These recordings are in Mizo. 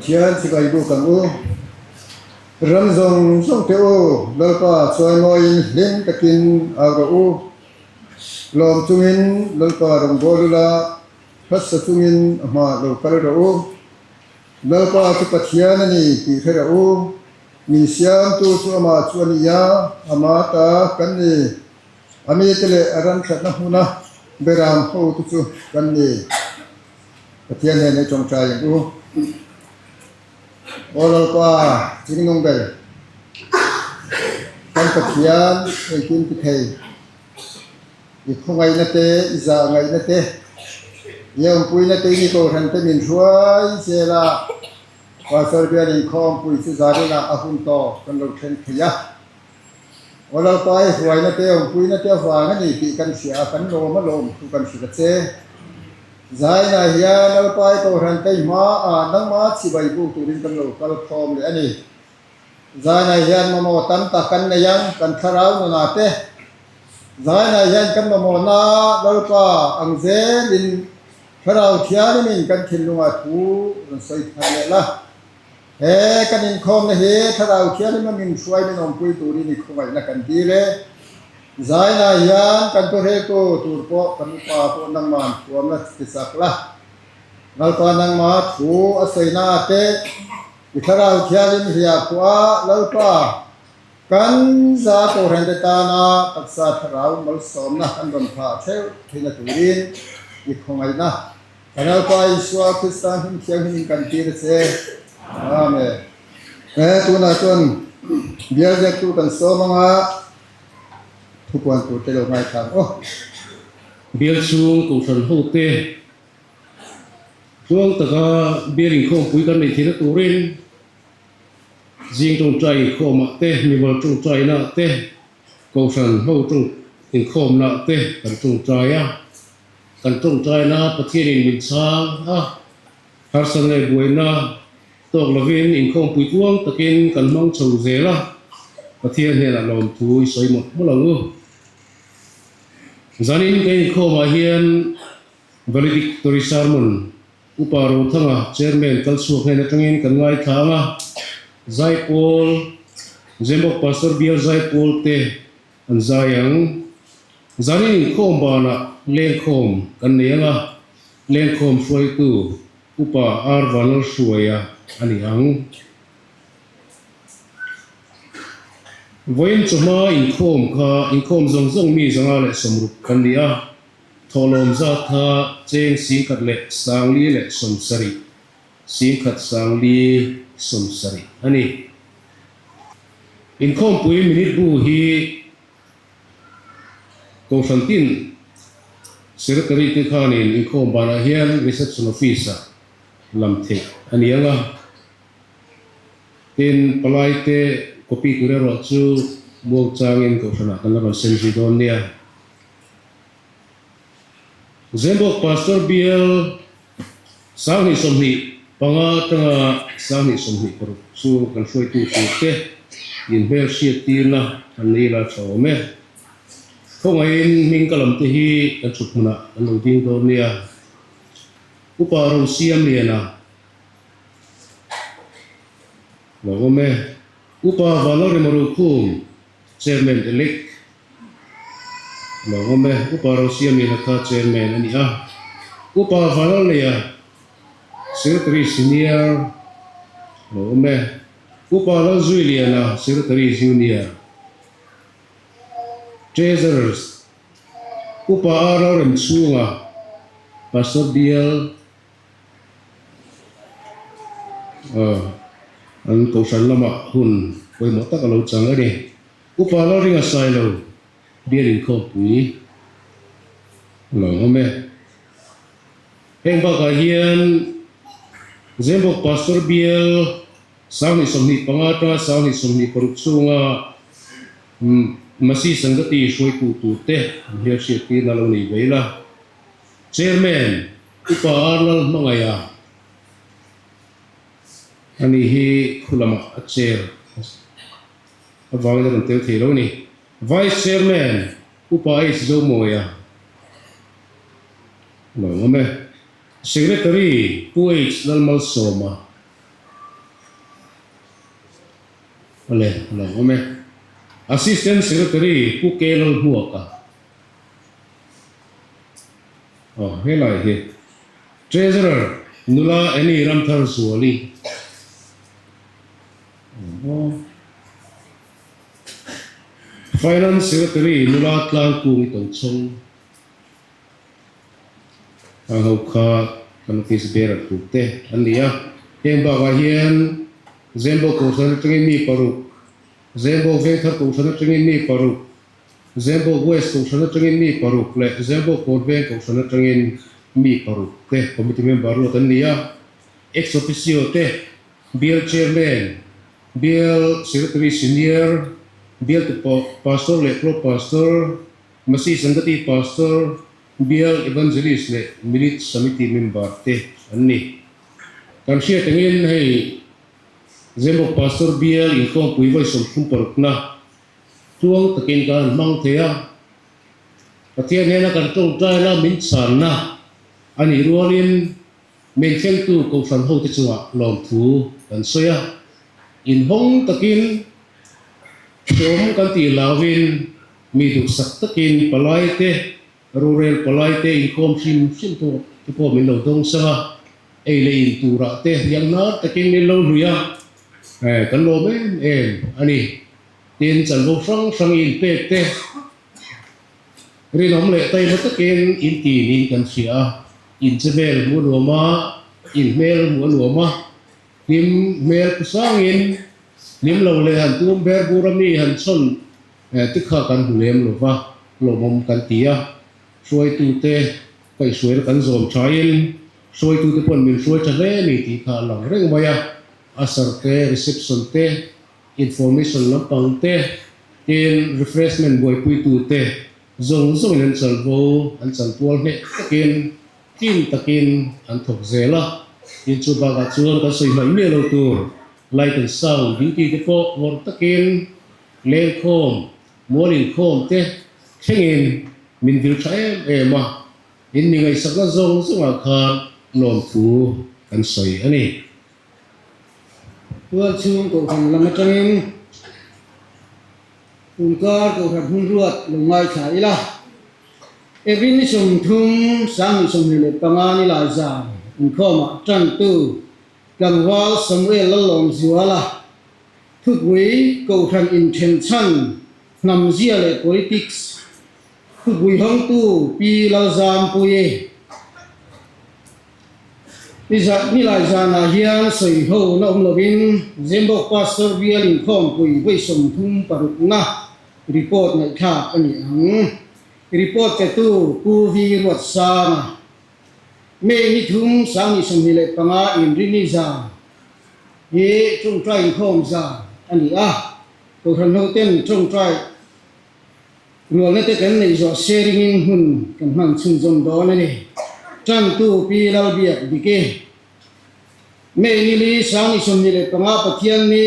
Pathian chibai buk ang u. Ram zawng zawng te u, Lalpa chawimawiin hlim takin au rawh u. Lawm chungin Lalpa rawngbâwl ula, hmasa chungin a hmaah lo kal rawh u. Lalpa chu Pathian a ni tih hre rawh u. Min siamtu chu amah chu a ni a, ama ta kan ni. A mite leh a ram thatna hmuna beram hotu chu kan ni. Pathian nen i tawngtai ang u. Aw Lalpa, Chingnung ber, kan Pathian engkim ti thei, i khawngaihna te, i zahngaihna te, i awmpuina te i kohhran te min hruai zel a. Pastor bial inkhawmpui chu zarinah a hun tawh kan lo then thei a. Aw Lalpa i hruaina te awmpuina te avang a ni tih kan hria a, kan lawm a lawm thu kan hrilh a che. Zainah hian Lalpa i kohhran te i hmaah nangmah chibai buk turin kan lo kal khawm leh a ni. Zainah hian mamawh tam tak kan nei ang, kan thlarau nunah te. Zainah hian kan mamawhna Lalpa ang zelin Thlarau Thianghlimin kan thinlungah thu rawn sawi thar leh la. He kan inkhawmna hi Thlarau Thianghlima min hruai min awmpui turin i khawngaihna kan dil e. Zainah hian kan thuhreltu tur pawh kan upa pawh nangman thuamna ti chak la. Lalpa nangma thu a sawina ah te i Thlarau Thianghlim hliah phuah Lalpa Kan za Kohhran te tana taksa thlarau malsawmna kan rawn phah theuh theihna turin i khawngaihna kan Lalpa Isua Krista hming thianghlimin kan tir a che. Amen. He tunah chuan bial ziaktu kan sawm anga thupuan tur te lo ngaithla ang aw. Bial chhung Kohhran hote tluang taka bial inkhawmpui kan neih theihna turin Zing tawngtai inkhawmah te, mimal tawngtainaah te, kohhran ho tawng inkhawmnaah te kan tawngtai a. Kan tawngtaina Pathianin min chhang a, harsatna leh buaina tawk lovin inkhawmpui tluang takin kan hmang chho zel a, Pathian hnenah lawmthu i sawi mawlh mawlh ang u. Zanin kan inkhawmah hian Valedictory Sermon Upa Rothanga, Chairman kal chhuak hnen atangin kan ngaithla ang a, Zaipawl, Zembawk Pastor Bial Zaipawl te an zai ang. Zanin inkhawm banah lengkhawm kan nei ang a, lengkhawm hruaitu Upa R Vanlalhruaia a ni ang. Vawiin chawhma inkhawm kha inkhawm zawng zawng mi 160 kan ni a. Thawhlawm zat kha cheng 10,470, 10,470 a ni. Inkhawmpui minute bu hi Kohhran tin Secretary te khanin inkhawm banah hian Reception Office-ah lam theih a ni ang a. Tin, palai te copy tur erawh chu muangchangin Kohhranah kan la rawn sem zui dawn nia. Zembawk Pastor Bial 2025 atanga 2026 chu kan hruaitu turte inhmel hriattirna an nei la tha awm e. Khawngaihin hming ka lamte hi kan thut hmunah kan lo ding dawn nia. Upa Rosiamliana lo awm e. Upa Vanlalremarukhum Chairman Elect Lo awm e, Upa Rosiamina kha Chairman a ni a, Upa Vanlalneia Secretary Senior lo awm e, Upa Lalzuiliana Secretary Junior, Treasurers, Upa R Lalremchhunga Pastor Bial an Kohhran lamah hun pawimawh tak a lo chang a ni. Upa Lalringa Sailo bial inkhawmpui a lo awm e. Heng bakah hian Zembawk Pastor bial 2025 atanga 2026 chhunga Masi Sangati hruaitu turte an hmelhriattirna lo nei ve ila. Chairman Upa Arnold Hmangaiha ani hi khu lamah a chair Avangin a rawn tel thei lo a ni. Vice Chairman Upa H Zomawia a lo awm e. Secretary Pu H Lalmalsawma. Awle, a lo awm e. Assistant Secretary Pu K Lalhmuaka. Aw, helai hi. Treasurer Nula Annie Ramthar Zuali. Aw. Finance Secretary Nula Tlangkung Tochhawng. Hang ho kha kan office bearer tur te an ni a. Heng bakah hian Zembo Kohhran atangin mi paruk, Zembo Vengthar Kohhran atangin mi paruk, Zembo West Kohhran atangin mi paruk leh Zembo Kawnveng Kohhran atangin mi paruk te committee member ruat an ni a. Ex officio te Bial Chairman, Bial Secretary Senior, Bial Pastor leh Pro Pastor, Masi Sangati Pastor, Bial Evangelist leh Milit Samiti member te an ni. Kan hriat angin hei Zembawk Pastor Bial inkhawmpui vawi 36 na tluang takin kan han hmang thei a. Pathian hnena kan tawngtaina min chhanna a nih rualin min thlengtu Kohhran hote chungah lawmthu kan sawi a. Inhawng takin hrehawm kan tih hlauhin Mi duhsak takin palai te, rorel palai te inkhawm hrim hrim pawh te pawh min lo dawng sang a, ei leh in turah te hnianghnar takin min lo hlui a, kan lawm em em a ni. Tin, chanvo hrang hrang i inpek te rinawm leh taima takin in ti niin kan hria a, in che vel hmuh a nuam a, in hmel hmuh a nuam a, hlim hmel pu sangin hlim lo leh han tum ber bur a mi han chhawn Ti kha kan hmu lem lo va, lawmawm kan ti a, hruaitute kaihhruaina kan zawm thain hruaitute pawn min hruai tha hle a ni tih kha a lang reng mai a, usher te, reception te, information lampang te, tin refreshment buaipuitute zawng zawngin an chalvo an chanpual hneh takin tlin takin an thawk zel a, tin chu bakah chuan kan sawi hmaih miah lo tur light and sound duty te pawh ngawrh takin Lengkhawm, mual inkhawm te thlengin min vil tha em em a, in mi ngaihsakna zawng zawngah khan lawmthu kan sawi a ni. Tualchhung Kohhran lam atangin Tunkar Kohhran hmun ruat lo ngaithla ila, April ni 30, 2025 ni lai zan inkhawmah tantu tlangval Samuel Lalawmzuala Thupui Kohhran inthen chhan hnamzia leh politics thupui hawngtu Pi Lalzampuii Nilai zanah hian sawi ho na awm lovin Zembawk Pastor Bial inkhawmpui vawi 36 na report ngaihthlak a ni ang. Report petu Pu Vi Ruatsanga May ni thum 2025 inrini zan hi tawngtai inkhawm zan a ni a, Kohhran hoten tawngtai rualna te kan neih zawh sharing in hun kan hman chhunzawm dawn a ni. Tantu Pi Lalbiak Diki. May ni li 2025 Pathian ni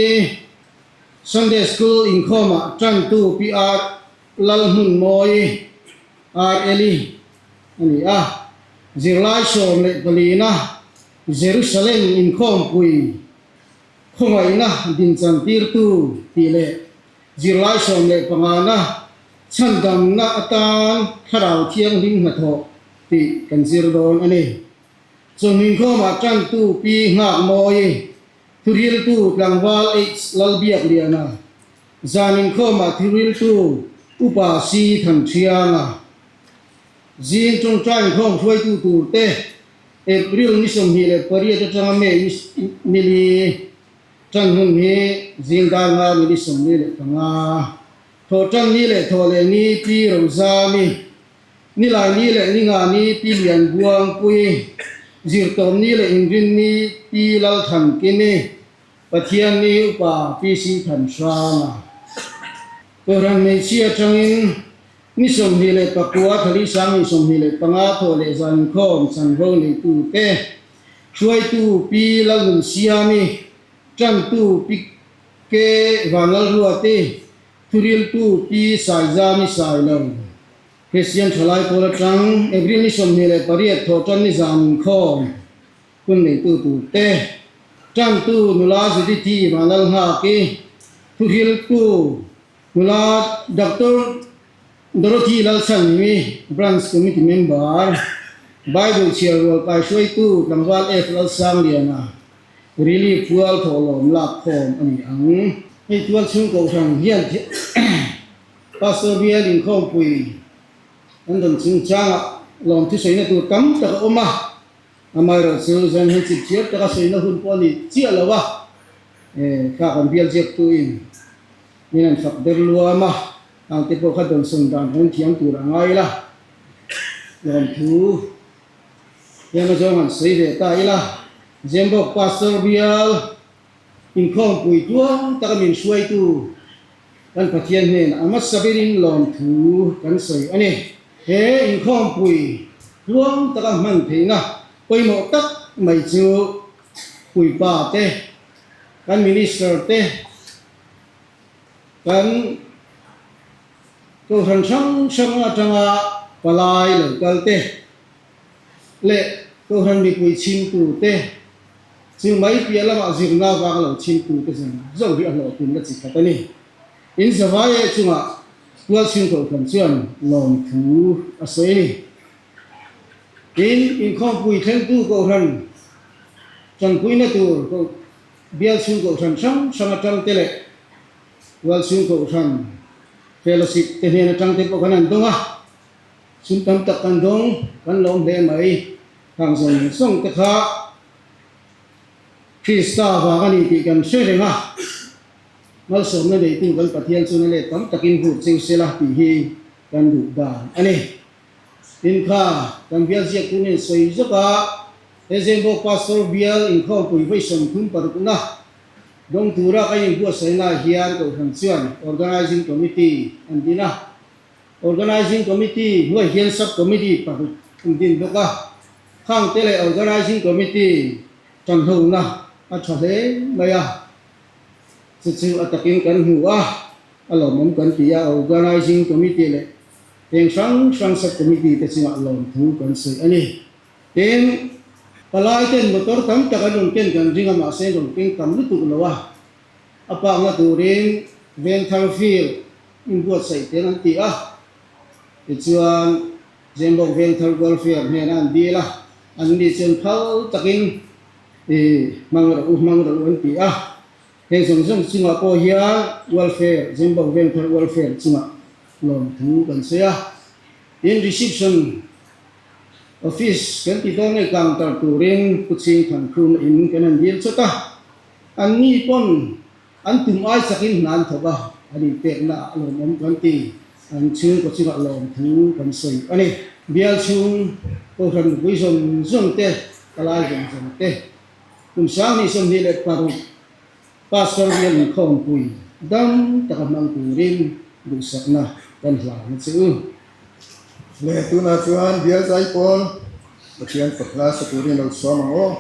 Sunday School inkhawmah tantu Pi R Lalhmunmawi R Eli a ni a, zirlai 14 na Jerusalem inkhawmpui khawngaihna dinchantirtu tih leh zirlai 15 na chhandamna atan Thlarau Thianghlim hnathawh tih kan zir dawn a ni. Chawhnu inkhawmah tantu Pi Nghakmawi, thuriltu Tlangval H Lalbiakliana, zan inkhawmah thuriltu Upa C Thanṭhianga, Zing tawngtai inkhawm hruaitu tur te April ni 28 atanga May ni li tan hun hi zing dar nga ni li 45 thawh tan ni leh thawh leh ni Pi Rozami ni lai ni leh ni nga ni Pi Lianbuangpui Zirtawm ni leh Inrin ni Pi Lalthankimi Pathian ni Upa Pi Sithanhranga Kohhran hmeichhia atangin Ni 29 thali 2025 thawh leh zan inkhawm chanvo neitute, hruaitu Pi Lalnunsiami, tantu Pi K Vanlalruati, thuriltu Pi Saizami Sailo, Kristian Thalai Pawl atang April ni 28 thawh tan ni zan inkhawm hun neitu turte, tantu Nula Judithi Vanlalnghaki, Thuhriltu nula Doctor Dorothy Lalchhanmi, Branch Committee Member, Bible chhiar rual kaihruaitu tlangval F Lalsangliana, Relief pual thawhlawm lak khawm a ni ang. Hei tual chhung kohhran hian Pastor bial inkhawmpui an rawn chungchangah lawmthu sawina tur tam tak a awm a, Amaherawh chu zan hian chip chiar taka sawina hun pawh a ni chiah lo a, thla kan bial ziaktu in min an fak ber luam a, ang te pawh kha dawnsawn dan kan thiam tur a ngai ila, lawmthu hian a zawng han sawi ve ta ila, Zembawk Pastor bial inkhawmpui tuang taka min hruaitu kan Pathian hnenah a hmasa berin lawmthu kan sawi a ni. He inkhawmpui tluang taka hman theihna pawimawh tak mai chu puipa te, kan Minister te, kan Kohhran hrang hrang atanga palai lo kal te leh Kohhran mipui chhimtu te chu mai piah lamah zirna vang lo chhimtu te zawng zawng hi a hlawhtlin na chi khat a ni. In zavai eh chungah Tualchhung Kohhran chuan lawmthu a sawi a ni. Tin, inkhawmpui thlengtu Kohhran tanpuina tur Bialchhung Kohhran hrang hrang atang te leh Tualchhung Kohhran Fellowship te hnen atang te pawh kan han dawng a, sum tam tak kan dawng, kan lawm hle mai. Khang zawng zawng te kha Krista vang a ni tih kan hre reng a. Malsawmna neitu kan Pathian chuan a let tam takin hur cheu se la tih hi kan duh dan a ni. Tin kha kan bial ziaktu nen sawi zawk a, he Zembawk Pastor bial inkhawmpui vawi 36 na dawng tura kan inbuatsaihnaah hian Kohhran chuan Organising Committee an din a. Organising Committee hnuai hian Sub Committee paruk an din bawk a, khangte leh Organising Committee tanhona a tha hle mai a. Chu chu a takin kan hmu a, a lawmawm kan ti a, Organising Committee leh heng hrang hrang Sub Committee te chungah lawmthu kan sawi a ni. Tin, palai ten motor tam tak an rawn ken kan ring a, mahse an rawn keng tam lutuk lo a, a pakna turin Vengthar Field inbuatsaih tel an ti a, tichuan Zembawk Vengthar Welfare hnenah an dil a, an ni chuan phal takin I hmang rawh u, hmang rawh u an ti a. Heng zawng zawng chungah pawh hian welfare, Zimbabwe Vengthar welfare chungah lawmthu kan sawi a. Tin, reception office kan ti dawn nge counter turin Pu Chhing Thankhum in kan han dil chawt a. An ni pawn an tum ai chakin hna an thawk a, an inpekna ah lawmawm kan ti, an chhungkaw chungah lawmthu kan sawi a ni. Bial chhung Kohhran mipui zawng zawng te, palai zawng zawng te, kum 2026 Pastor bial inkhawmpui dam taka hmang turin duhsakna kan hlan a che u. Le tunah chuan bial zai pawl Pathian fak hla sa turin lo chhuam ang aw.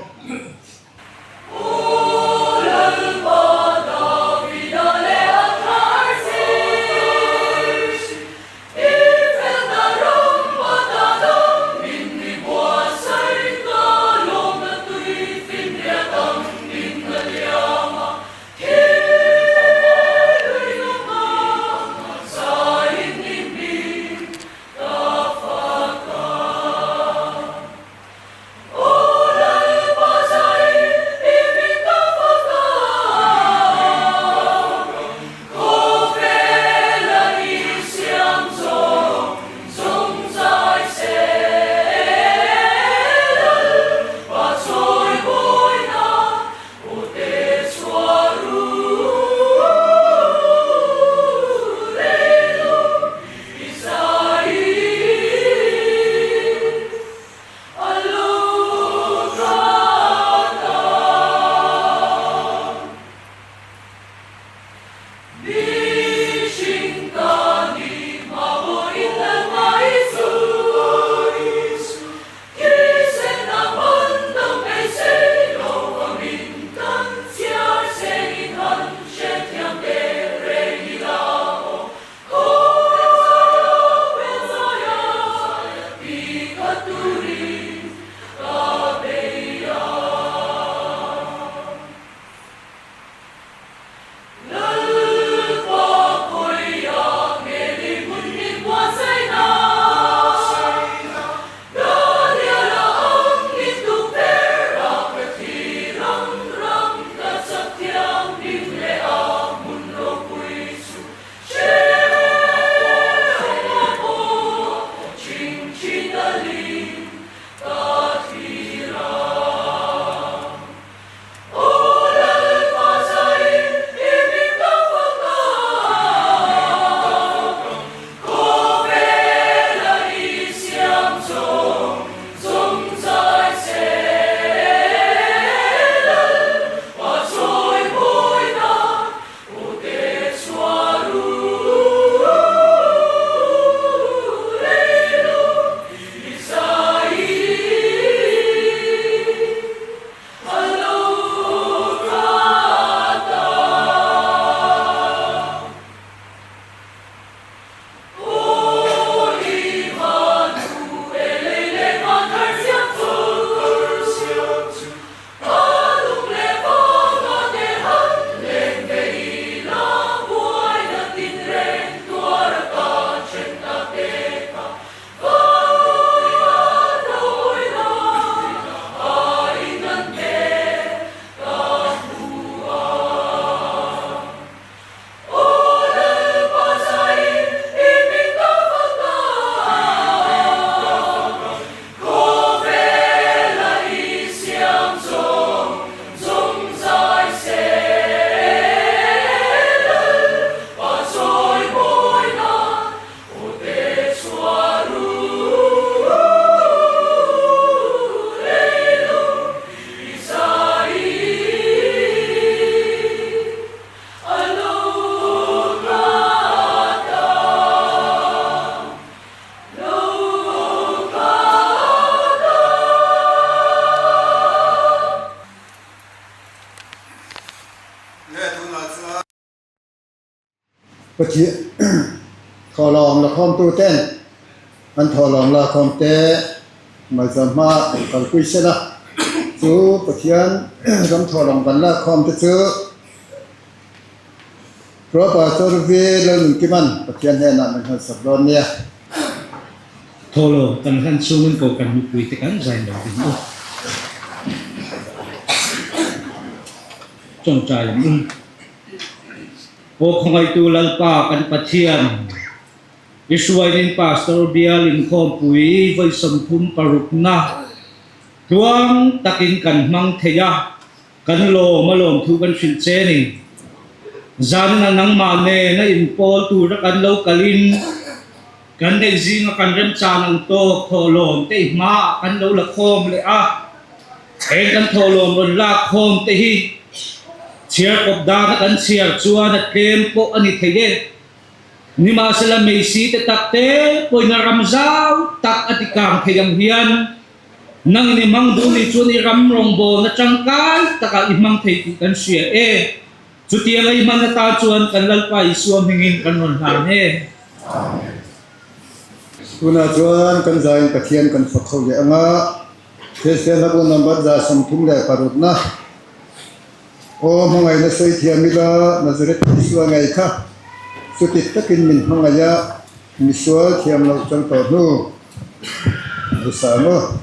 Pathian thawhlawm lakhawmtu ten an thawhlawm lakhawm te malsawm hma an kalpui sel a, chu Pathian ram thawhlawm kan lakhawm te chu Pro Pastor V Lalnunkiman Pathian hnenah min hmansak dawn nia. Thawhlawm kan hlan chungin ko kan mipui te kan zain lo ding u. Tawngtai ang u. Aw khawngaihtu Lalpa kan Pathian, i hruainin Pastor Bial inkhawmpui vawi 36 na tluang takin kan hmang thei a, kan lawm a lawmthu kan hrilh che ni. Zanina nangmah nena inpawl tura kan lo kalin kan neih zinga kan remchan ang tawk thawhlawm te i hmaah kan lo la khawm leh a. Heng kan thawhlawm rawn lak khawm te hi chhiar kawp dana kan chhiar chuan a tlem pawh a ni thei e. Nimahsela Meisi te tak te pawhin a ram zau tak a ti kang thei ang hian nangin i hmang duh nih chuan i ram rawngbawlna tangkai takah i hmang thei tih kan hria e. Chutianga i hman atan chuan kan Lalpa Isua hmingin kan rawn hlan e. Tunah chuan kan zain Pathian kan fak ho leh ang a. Kristian hlabu number 36 na Aw hmangaihna sawi thiam ila Nazareth Isua ngei kha chuti takin min hmangaih a, misual thiam loh chang tawh hnu Rusa maw?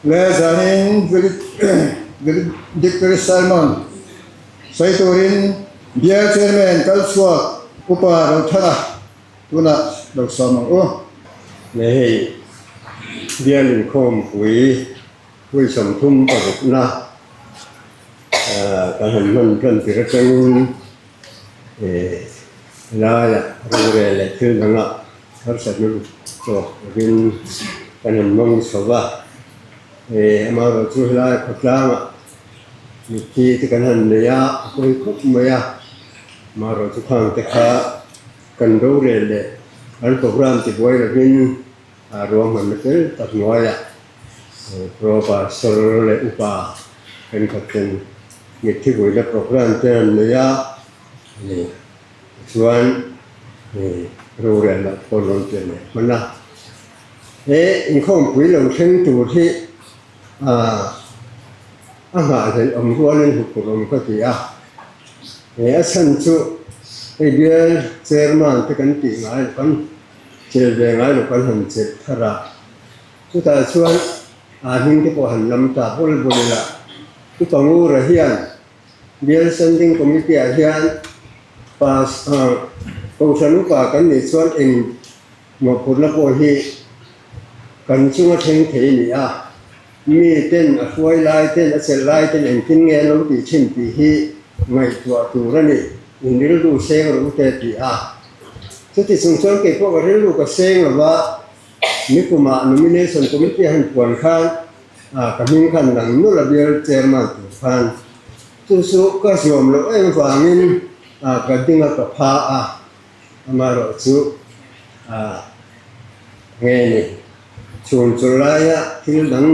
Le zanin Valedictory Sermon sawi turin Bial Chairman kalchhuak Upa Rothana tunah lo sawm ang u. Le hei Bial inkhawmpui hui 36 na kan han hman tan tir atangin helaiah rorel leh thil dangah harsatna lut tawk lovin kan han hmang chho va. Amaherawhchu helai khawtlangah mitthi te kan han nei a, a pawi khawp mai a. Amaherawhchu khangte kha kan rorel leh kan program tibuai lovin ruahmanna fel tak hnuaiah Pro Pastor leh Upa thenkhat ten mitthi vuina program te an nei a, tichuan rorelna pawh rawn pian leh hman a. He inkhawmpui lo thleng tur hi a nghahhlelh awm rualin huphurh awm ka ti a. He a chhan chu hei bial chairman te kan tih ngai lo kan chelh ve ngai lo kan han chelh thar a. Chutah chuan aa hming te pawh han lam ta bul bul ila, Upa Ngura hian Bial Standing Committee ah hian Pas Kohhran Upa kan nih chuan eng mawhphurhna pawh hi kan chunga thleng thei a ni a, mi ten a hruai lai ten a chelh lai ten engtin nge an lo tih thin tih hi ngaihtuah tur a ni, in rilru seng rawh u te a ti a. Chuti chung chuan kei pawh ka rilru ka seng lova, Nikumah Nomination Committee han puan khan ka hming khan lang nulh a bial Chairman tur khan chu chu ka zuam loh em vangin ka ding a ka pha a, amaherawh chu nge ni chhun chawlh laia thil dang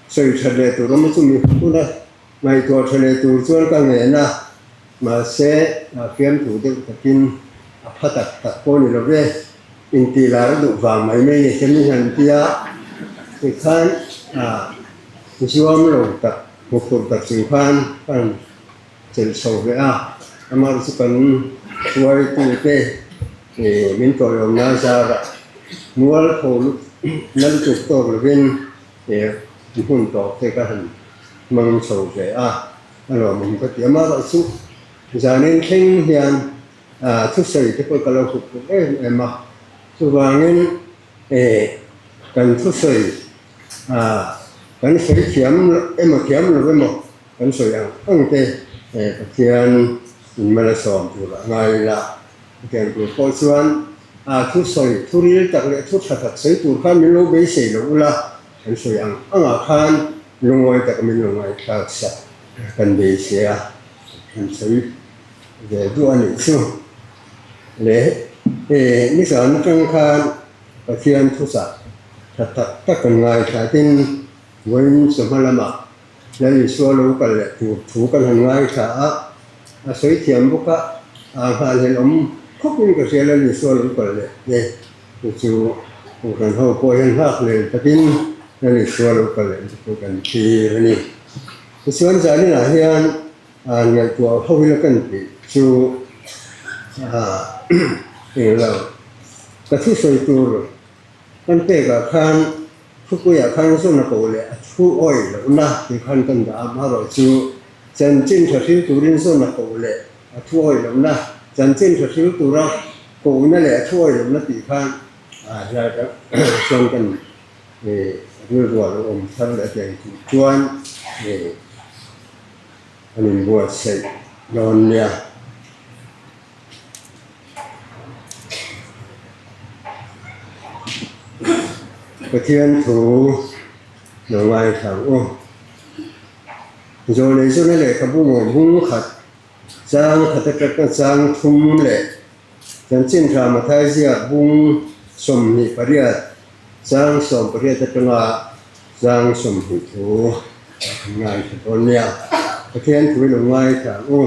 sawi tha leh tur awm chu mi huna ngaihtuah tha leh tur chuan ka ngen a, mahse fiamthu deuh takin a pha tak tak pawh ni lo ve, intih lar a duh vang mai mai ni te min han ti a, tikhan zuam lo tak hmuhphurh tak chung khan ka han chelh chho ve a, amah chu kan hruaitute min tawiawmna zarah mualpho na lutuk tawk lovin He hmun tawp te ka han hmang chho ve a, a lawmawm ka ti a. Amaherawhchu zanin thleng hian thusawi te pawh ka lo hup hup em em a, chuvangin kan thusawi kan sawi thiam emaw thiam lo emaw kan sawi ang ang te Pathian in mal a sawm tur a ngai ila. Hetiang tur pawh chuan a thusawi thu ril tak leh thu tha tak sawi tur khan min lo beisei lo ula, kan sawi ang angah khan lungawi tak min lo ngaihthlak sak kan beisei a, kan sawi ve duh a nih chu. Le he nizan atang khan Pathian thuchah tha tak tak kan ngaithla tin vawiin chawhma lamah Lal Isua lo kal leh tur thu kan han ngaithla a, a sawi thiam bawk a, aa nghahhlelh awm khawpin ka hria Lal Isua lo kal leh te chu chu Kohhran ho pawh hian nghakhlel takin Lal Isua lo kal leh te pawh kan thlir a ni. Tichuan zaninah hian ngaihtuah ho ila kan tih chu englo ka thusawi tur kan pekah khan Thupuiah khan zawn a ko leh a thu awih lohna tih khan kan dah a, amaherawh chu chanchin tha hril turin zawn a ko leh a thu awih lohna, chanchin tha hril tura kohna leh a thu awih lohna tih khan helai chuan kan rilru a lo awm thar leh a tiang tih chuan an inbuatsaih dawn nia. Pathian thu lo ngaithla ang u. Zawlei zawna lehkhabu maw bung khat chang khat ataka chang thum leh chanchin tha Mathai ziak bung 28 chang 18 atanga chang 20 thu kan ngaithla dawn nia. Pathian thu lo ngaithla ang u.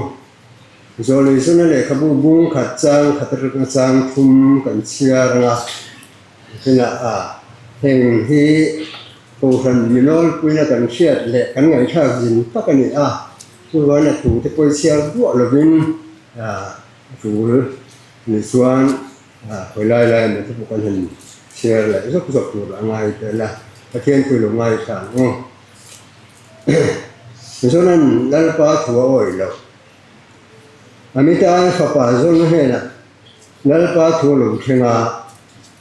Zawlei zuna lehkhabu bung khat chang khat atanga chang thum kan chhiar ang a, tunah a heng hi Kohhran minawlpuina kan hriat leh kan ngaihthlak zin tak a ni a, chuan a thu te pawh i chhiar duah lovin a tul ni chuan hawi lai lai emaw te pawh kan han chhiar leh zawk zawk tur a ngai tel a. Pathian thu lo ngaithla ang u. Zonan Lalpa thu a awih loh. Amita fapa Zona hnenah Lalpa thu a lo thleng a,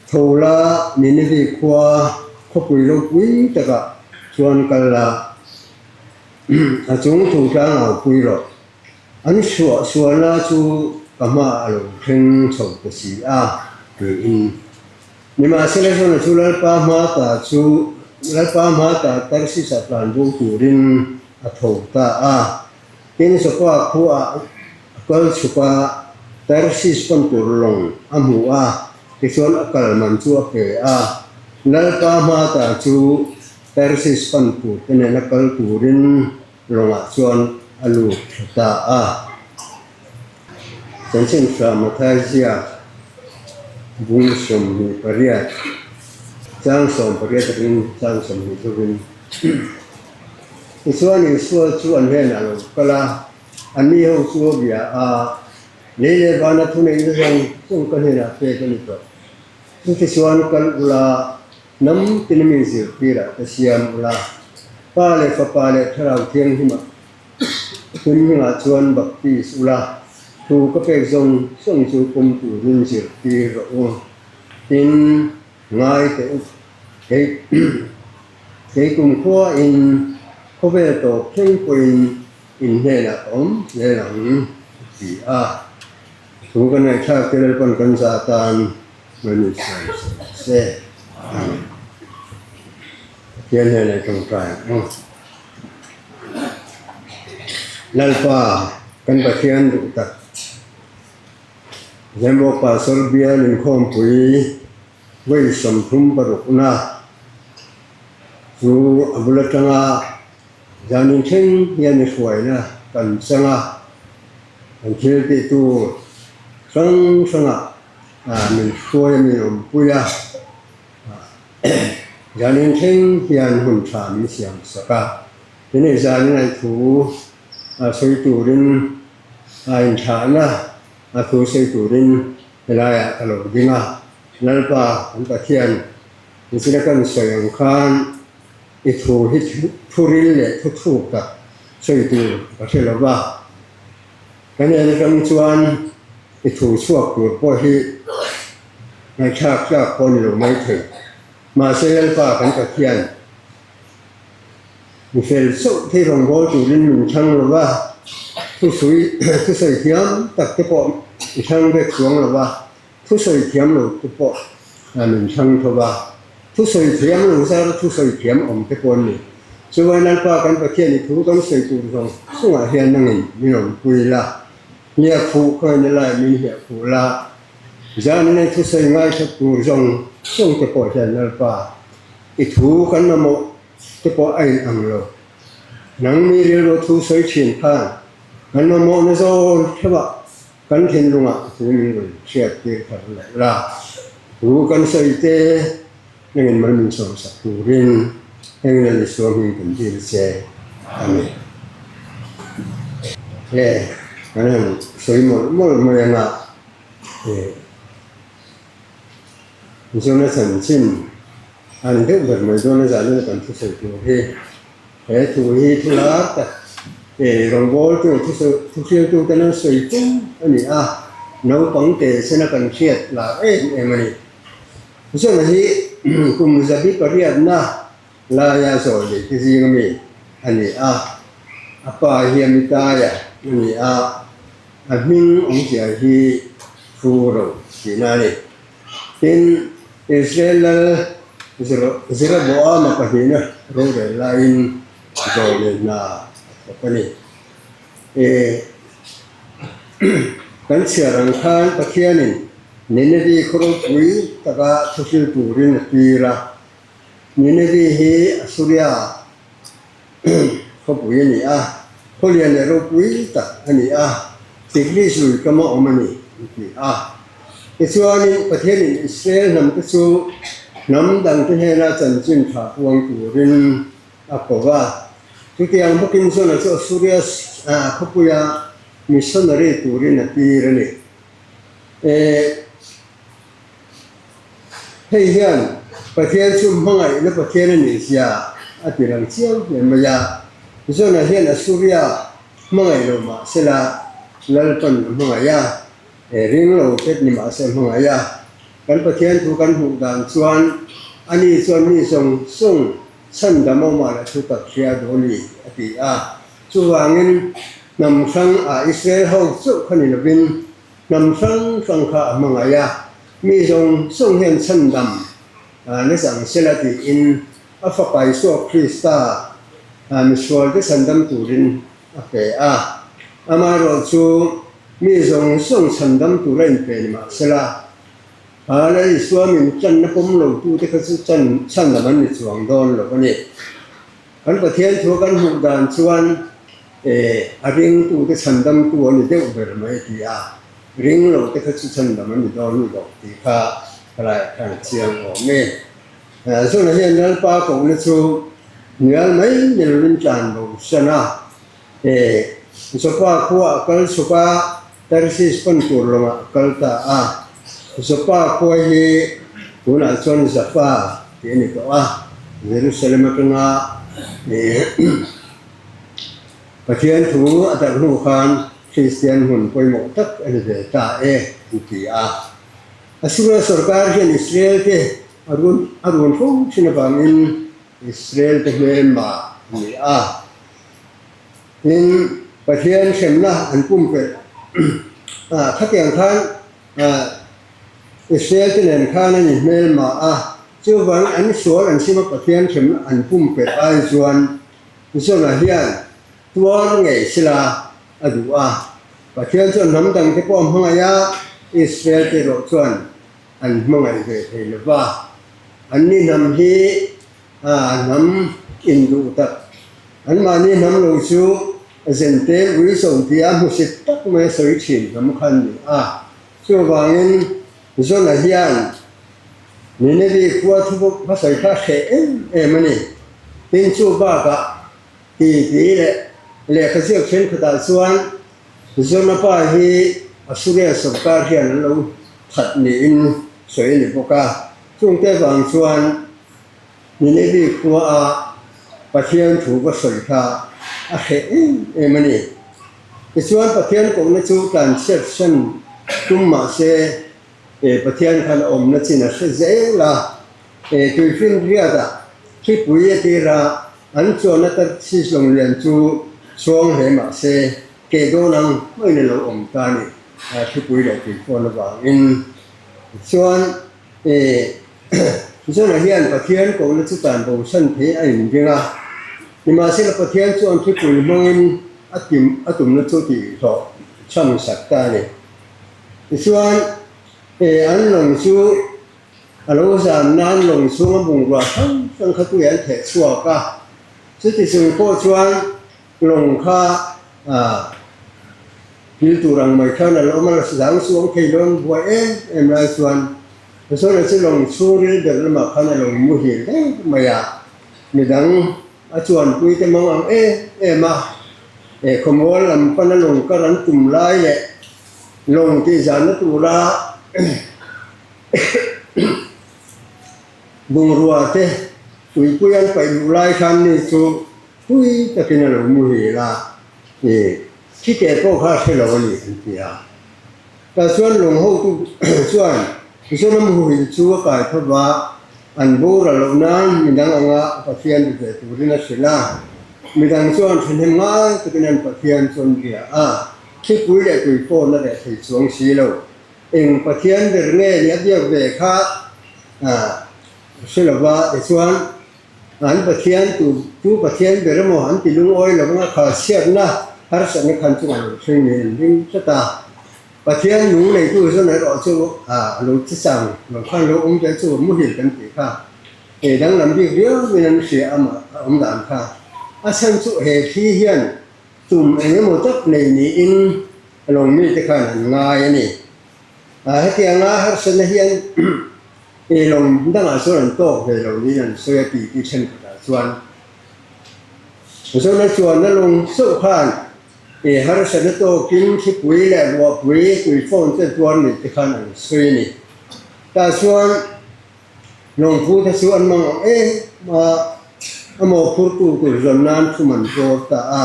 Tho la, Ninevi khua khawpui ropui takah chuan kal la, a chung thu tlang au pui rawh. An suah sualna chu ka hmaah a lo thleng chho ta si a, tiin. Nimahsela Jona chu Lalpa hma ta chu Lalpa hma ta Tarsis-a tlan bo turin a tho ta a. Tin, Joppa khuaah a kal chhuk a, Tarsis pan tur lawng a hmu a, tichuan a kal man chu a pe a. Lalpa hma ta chu Tarsis pan tur te nena kal turin lawngah chuan a lut thla ta a. Chanchin Hra Mathai ziak bung 28, chang 18 atangin chang 20 thuvin. Tichuan Isua chu an hnenah a lo kal a, anni ho chu a bia a, Lei leh vana thuneihna zawng zawng ka hnenah pek a ni tawh. Chutichuan kal ula, hnam tin mi zirtirah te siam ula, Pa leh Fapa leh Thlarau Thianghlimah Hun hmingah chuan baptis ula, thu ka pek zawng zawng chu pawm turin zirtir rawh u. Tin, ngai teh u, kei kei kumkhuain khawvel tawp thleng pawhin in hnenah ka awm zel ang, a ti a. Thu kan ngaihthlak te Lalpan kan za atan Mani sawi sawi se. Amen. Pathian hnenah i tawngtai ang u. Lalpa, kan Pathian duh tak, Zembo Pastor bial inkhawmpui vawi 36 na chu a bul atanga zan inthleng hian i hruaina kan chang a, kan thil tih tur hrang hrangah min hruai a, min awmpui a. Zanin thleng hian hun tha min siam sak a, tinei zanin an thu a sawi turin a inthlahna a thu sawi turin helaiah ka lo ding a, Lalpa kan Pathian nichina kan sawi ang khan i thu hi thu ril leh thu thuk tak sawi tur ka hre lo va, kan en atang chuan i thu chhuak tur pawh hi Ngaihthlak tlak pawh ni lo mai thei. Mahse Lalpa kan Pathian mi fel chauh thei rawngbâwl turin min thlang lo va, thusui thusawi thiam tak te pawh i thlang vek chuang lo va, thusawi thiam lo te pawh min thlang tho va, thusawi thiam lo zar thusawi thiam awm te pawh an ni. Chuvai Lalpa kan Pathian i thu kan sawi tur zawng chungah hian nangin min awmpui la, hniak fuh khawi na lai min hniak fuh la, Zan nei thusawi ngaithla tur zawng zawng te pawh hian Lalpa i thu kan mamawh te pawh a in ang lo. Nang mi rilru thu sawi thin khan kan mamawhna zawn theuhah kan thinlungah i thu min rawn hriat tir thar leh la. Thu kan sawi te nangin mal min sawmsak turin heng Lal Isua hming kan dil che. Amen. He kan han sawi mawlh mawlh mai anga he Jona chanchin a ni deuh ber mai dawn a zan kan thusawi tur hi he thu hi thu lar tak he rawngbawltu thuhriltu ten an sawi fo a ni a, naupang te sena kan hriat lar em em a ni. Jona hi kum zabi pariatna laia zawi leh te zing ami a ni a, a pa hi Amitaya a ni a, a hming awmzia hi Furo tihna a ni. Tin, Israel lal Jeroboama pahnihna rorel laiin zawi leh hna a thawk a ni. Kan chhiar ang khan Pathianin Ninevi khaw ropui taka thuhril turin a tir a. Ninevi hi Assuria khawpui a ni a, khaw lian leh ropui tak a ni a, Tigris lui kama awm a ni an ti a. Tichuanin Pathianin Israel hnamte chu hnam dangte hnena chanchin tha puang turin a ko va. Chutiang bawkin Jona chu Assuria khawpuia missionary turin a tir a ni. Hei hian Pathian chu hmangaihna Pathian a nih zia a ti lang chiang hle mai a. Jona hian Assuria hmangaih lo mah sela Lalpan a hmangaih a, ring lo pet ni mah se a hmangaih a. Kan Pathian thu kan hmuh dan chuan ani chuan mi zawng zawng chhandam awmah leh thu tak hria duh a ni a ti a. Chuvangin hnam hrang ah Israel ho chauh kha ni lovin Hnam hrang hrang kha a hmangaih a, mi zawng zawng hian chhandam ni chang sela tiin a Fapa Isua Krista misualte chhandam turin a pe a. Amaherawhchu, mi zawng zawng chhandam tura inpe ni mah sela, Lal Isua min channa pawm lotute kha chu chhandam an ni chuang dawn lo a ni. Kan Pathian thu kan hmuh dan chuan a ringtute chhandamtu a ni deuh ber mai a ti a, ring lote kha chu chhandam an ni dawn lo tih kha helaiah khan a chiang awm e. Zuna hian Lalpa kohna chu hnial mai ni lovin tlan bo san a, Joppa khua a kal chhuk a, Tarsis pan tur lawngah a kal ta a. Joppa khua hi tunah chuan Jaffa tih a ni tawh a, Jerusalem atanga Pathian thu a darh hnu khan Kristian hmun pawimawh tak a ni ve ta e an ti a. Assuria sorkar hian Israel te a run fo thin avangin Israel te hmelma a ni a. Tin, Pathian hremna an pumpelh a, khatiang khan Israel te nen khan an inhmelma a, chuvang an sual an sim a Pathian hremna an pumpelh ai chuan Jona hian tuar ngei sila a duh a. Pathian chuan hnam dang te pawh a hmangaih a, Israel te erawh chuan an hmangaih ve thei lo va. Anni hnam hi A hnam induh tak. Anmahni hnam lo chu Zente Uiso tia hmusit tak mai a sawi thin hnam kha an ni a. Chuvangin Jona hian Ninevi khua thu bawk a sawi kha a hreh em em a ni. Tin chu bakah ti ti leh lehkha ziak thenkhatah chuan Jona pa hi Assuria sorkar hian an lo that niin sawi a ni bawk a. Chungte vang chuan Ninevi khua a Pathian thu va sawi kha a hreh em em a ni. Tichuan Pathian kohna chu tlanchhiat hran tum mah se Pathian khan a awmna chin a hre zel a. Tuifinriatah thlipui a tir a, an chuanna Tarsis lawng lian chu chhuang hle mah se keh dawn ang hmaiin a lo awm ta a ni, thlipui leh tuifawn avangin. Tichuan Jona hian Pathian kohna chu tan bosan thei a inring a, nimahsela Pathian chuan thlipui hmangin a tim a tumna chu tihhlawh chham sak ta a ni. Tichuan, an lawng chu a lo zan nan lawng chhunga bungrua hrang hrang kha tui an theh chhuak a, chuti chung pawh chuan Lawng kha thil tur ang mai khan a lo awm a, zang chuang thei lo an buai em em lai chuan Pasawna chu lawng chhungril ber lamah khan a lo muhil daih mai a, midang a chuanpui te mang ang em em a, khawmual lam pana lawng kar an tum lai leh lawng tih zanna tura bungrua te tuipui an paih duh lai khan ni chu Pui takin a lo muhil a, i thi teh pawh kha a hre lo a ni an ti a. Tah chuan lawng hotu chuan Jona muhil chu a kai tho va, an boral loh nan midang anga Pathian be ve turin a hrilh a. Midang chuan thahnem ngai takin an Pathian chu an bia a, thlipui leh tui pawh na reh thei chuang si lo. Eng Pathian ber nge ni a biak ve kha a hre lo va, tichuan An Pathian tu tu Pathian ber emaw an ti lungawi lo anga kha chhiatna harsatna khan chungah lo thleng niin an ring tlat a. Pathian nung neitu zawn erawh chu a lo che chang lo khan lo awm ve chu muhil kan tih kha he danglam bik riauin an hria amah a awm dan kha. A chhan chu he thli hian tum eng emaw tak nei niin lawng mite khan an ngai a ni. Hetianga harsatna hian Ei lawng dangah chuan an tawk ve lo niin an sawi a ti tih thenkhatah chuan Zona chuan a lawng chauh khan ei harsatna tawkin thlipui leh ruahpui tui phone te tuar nei te khan an sawi a ni. Tah chuan Lawngphu te chu an mang ang em a, a mawhphurtu tur zawn nan thum an rawr ta a.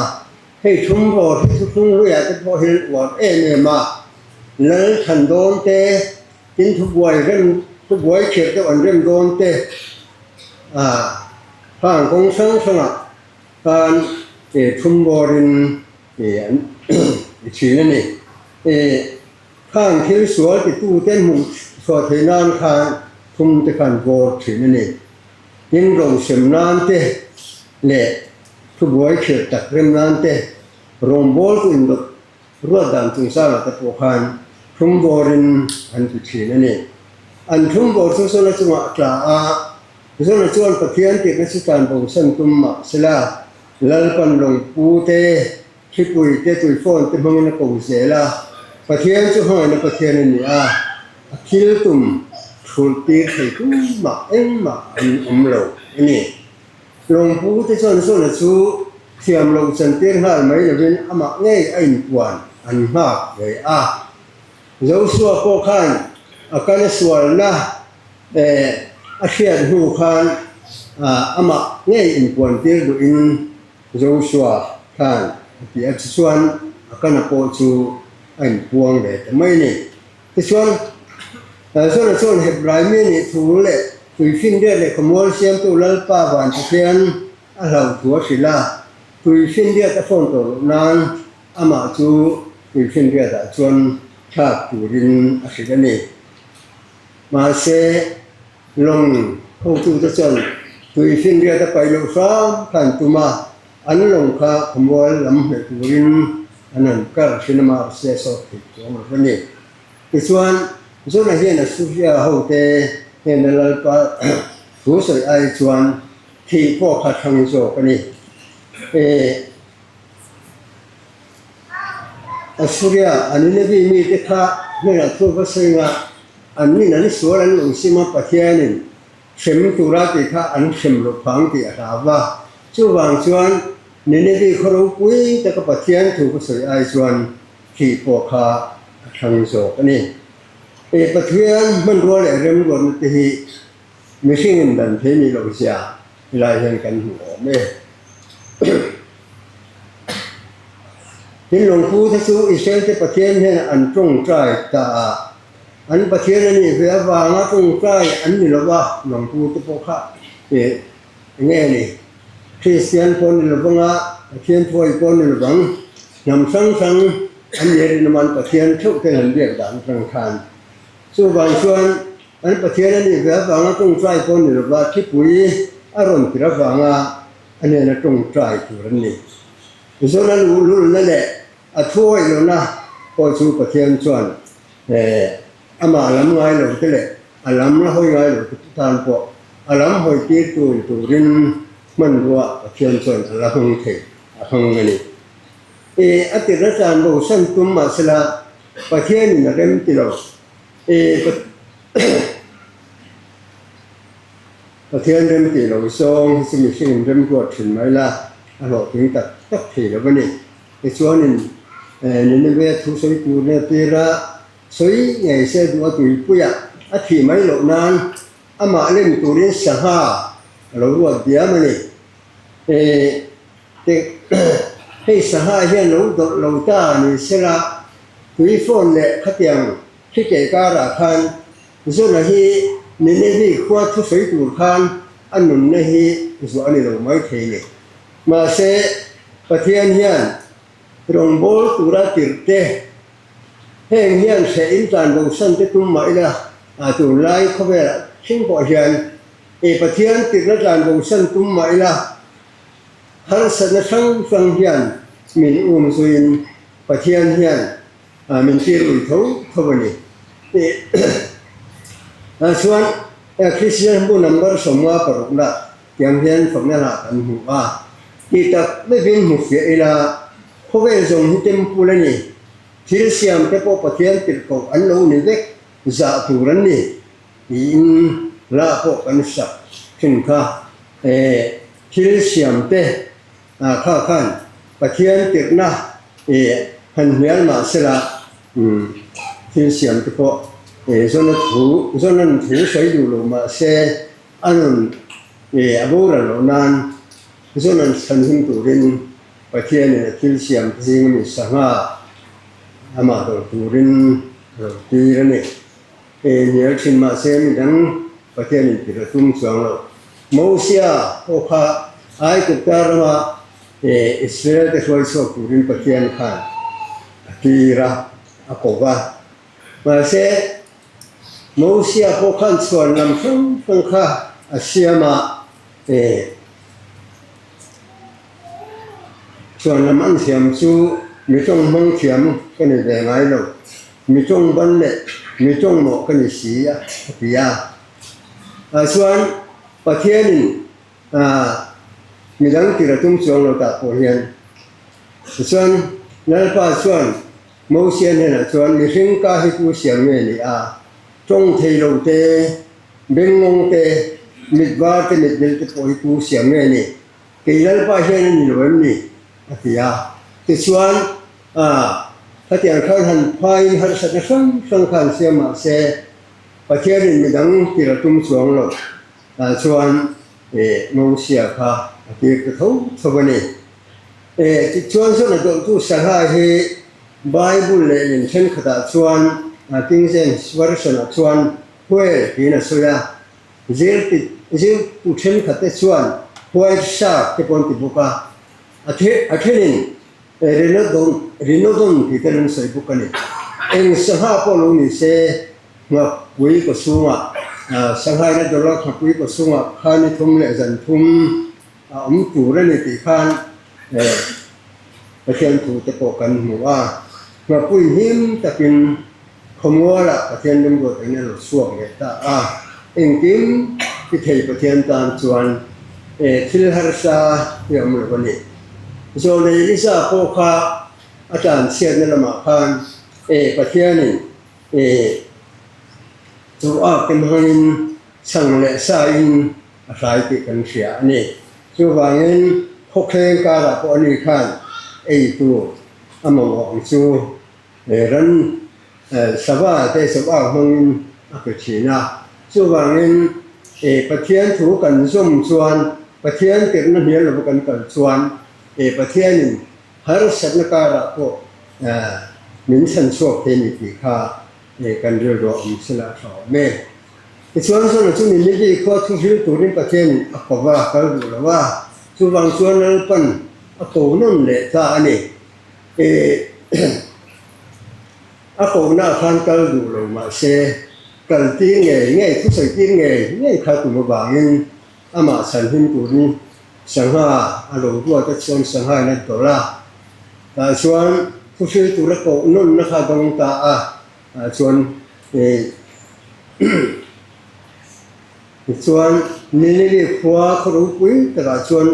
Hei thum rawr hi thuthlung hluiah te pawh hian an uar em em a, lal than dawn te, tin thubuai rem thubuai khirh deuh an rem dawn te, ah khang kawng hrang hrangah khan thum rawrin an ti thin a ni. Khang thil sual titute hmuh chhuah theih nan khan thum te khan vawr thin a ni. Tin rosem nan te leh thubuai khirh tak rem nan te rawngbawltu indawt ruat dan chungchangah te pawh khan thum vawrin an ti thin a ni. An thum vawr chu Zona chungah a tla a, Zona chuan Pathian tirhna chu tlan bosan tum mah sela Lalpan lawngpu te Thlipui te tui phone te hmangin a ko zel a, Pathian chu hmangaihna Pathian a ni a, a thil tum thulh tir thei tumah engmah an awm lo a ni. Lawngpu te chuan Zona chu thiam loh chan tir nghal mai lovin amah ngei a inpuan an nghak ve a. Joshua pawh khan a kana sualna a hriat hnu khan amah ngei inpuan tir duhin Joshua khan a ti a, tichuan a kana pawh chu a inpuang ve ta mai a ni. Tichuan, Zona chuan Hebrai mi nih thu leh tuifinriat leh khawmual siamtu Lalpa van Pathian a hlauh thu a hrilh a, tuifinriat a fawn tawh loh nan amah chu tuifinriatah chuan thlak turin a hrilh a ni. Mahse, Lawng hotute chuan tuifinriat a paih loh hram kha an tum a, an lawng kha khawmual lam hmeh turin an han kar thin a, mahse a sawt theih chuang lo a ni. Tichuan, Jonah hian Assuria hote hnena Lalpa thu sawi ai chuan thih pawh kha thlang zawk a ni. Assuria a Nineveh mite kha hnenah thu va sawi nga, An nin an sual an lo sim a, Pathianin hrem tura tih kha an hrem loh phang tih a hlau va. Chuvang chuan Nineveh khaw ropui taka Pathian thu ka sawi ai chuan thih pawh kha a thlang zawk a ni. E Pathian hmanrua leh remruatna te hi mihringin dan thei ni loh zia helai hian kan hmu awm e. Tin lawngpu te chu Israel te Pathian hnenah an tawngtai ta a. An Pathian a nih ve avanga tawngtai an ni lo va, lawngpu te pawh kha eng nge ni? Kristian pawh ni lovanga, Pathian thuai pawh ni lovang, hnam hrang hrang an nih rinawm an Pathian theuh ten an biak dan atang khan. Chuvang chuan an Pathian a nih ve avanga tawngtai pawh ni lova thipui a rawn tir avanga a hnena tawngtai tur an ni. Zona luhlulna leh a thuawih lohna pawh chu Pathian chuan amah lam ngai lo te leh a lam la hawi ngai lo te tan pawh a lam hawi tir tur turin hmanrua Pathian chuan a la hmang thei a hmang a ni. A tirna tlan bosan tum mahsela Pathianin a rem ti lo. Pathian rem tih lo zawng hi chu mihring in rem ruat thin mai la, a hlawhtling tak tak thei lo a ni. Tichuanin Nineveh thu sawi turna tira sawi ngei se duh a tuipuiah a thih mai loh nan amah lem turin sangha a lo ruat diam a ni. Hei sangha hian lo dawlh lo ta ni sela tui phone leh khatiang Khikei karah khan Zona hi Nineveh khua thusawi tur khan a nunna hi zuah a ni lo mai thei ni. Mahse, Pathian hian rawngbâwl tura tirhte heng hian hreh in tlan bosan te tum mah ila, a tunlai khawvelah thleng pawh hian e Pathian tirhna tlan bosan tum mah ila, harsatna hrang hrang hian min um zuiin Pathian hian Min tir ui tho tho a ni. Chuan Kristian hmu number 56 na tiang hian fakna lah kan hmu a. Tih tak meuhin hmu fiah ila, khawvel zawng hi temple a ni. Thil siam te pawh Pathian tirhkoh an lo ni vek, zah tur an ni tiin hla pawh kan sak thin kha. Thil siam te Kha khan Pathian tirhna i han hnial mah sela thil siam te pawh Zona thu, Zonan thu sawi duh lo mah se. A nun a boral loh nan Jonan chhanhim turin Pathianin a thil siam te zing ami sangha amah dawr turin a lo tir a ni. E hnial thin mahse midang Pathianin tir a tum chuang lo. Mosia pawh kha Aigupta rama Israel te hruai chhuak turin Pathian khan a tir a, a ko va. Mahse Mosia pawh khan chhuan lam hrang hrang kha a siam a, e chhuan lam an siam chu mi tawng hmang thiam ka ni ve ngai lo, mi tawng ban leh mi tawng mawh ka ni si a ti a. Ah chuan Pathianin ah midang tir a tum chuang lo tah pawh hian tichuan Lalpa chuan Mosia hnenah chuan mihring ka hi tu siam nge ni a, tawng thei lo te, bengngawng te, mit var te, mit vil te pawh hi tu siam nge ni? Kei Lalpa hian a ni lo em ni? a ti a. Tichuan, ah, khatiang khan han phaiin harsatna hrang hrang kha an siam mah se, Pathianin midang tir a tum chuang lo. Tah chuan eh Mosia kha a tir ta tho tho a ni. Eh tichuan zawn a dawlhtu sangha hi Bible leh lem thenkhatah chuan King James Version-ah chuan whale tiin a sawi a, zirti zirtu thenkhatte chuan white shark te pawh an ti bawk a, a the a thenin Rhinodon Rhinodon tih te an sawi bawk a ni. Eng sangha pawh lo ni se Nghakpui kaw chhungah Sanghaina dawla Nghakpui kaw chhungah khan ni thum leh zan thum a awm tur a ni tih khan Pathian thu te pawh kan hmu a. Nghakpui him takin khawmualah Pathian lungruat angin a lo chhuak leh ta a. Engkim ti thei Pathian tan chuan thil harsa hi a awm lo a ni. Zawlei Lisa pawh kha a tlanchhiatna lamah khan Pathianin E chu a kem hangin chhang leh sain a hrai tih kan hria a ni. Chuvangin khawthleng karah pawh ani khan ei tur a mamawh ang chu ran sava te sava hmangin a pe thin a. Chuvangin Pathian thu kan zawm chuan Pathian tirhna hnial lova kan kal chuan Pathianin Harsatna karah pawh min chhan chhuak thei a ni tih kha kan rilru a awm sela a tha awm e. Tichuan Zona chu Nineveh khua thu hril turin Pathianin a ko va, kal duh lo a, chuvang chuan Lalpan a ko nawn leh ta a ni. A kohna khan kal duh lo mahse kal tir ngei ngei, thusawi tir ngei ngei kha tum avangin amah chhanhim turin Sangha a lo ruat a chuan sangha in a dawlh a, tah chuan thuhril tura koh nawnna kha a dawng ta a, tah chuan tichuan Nineveh khua khaw ropui takah chuan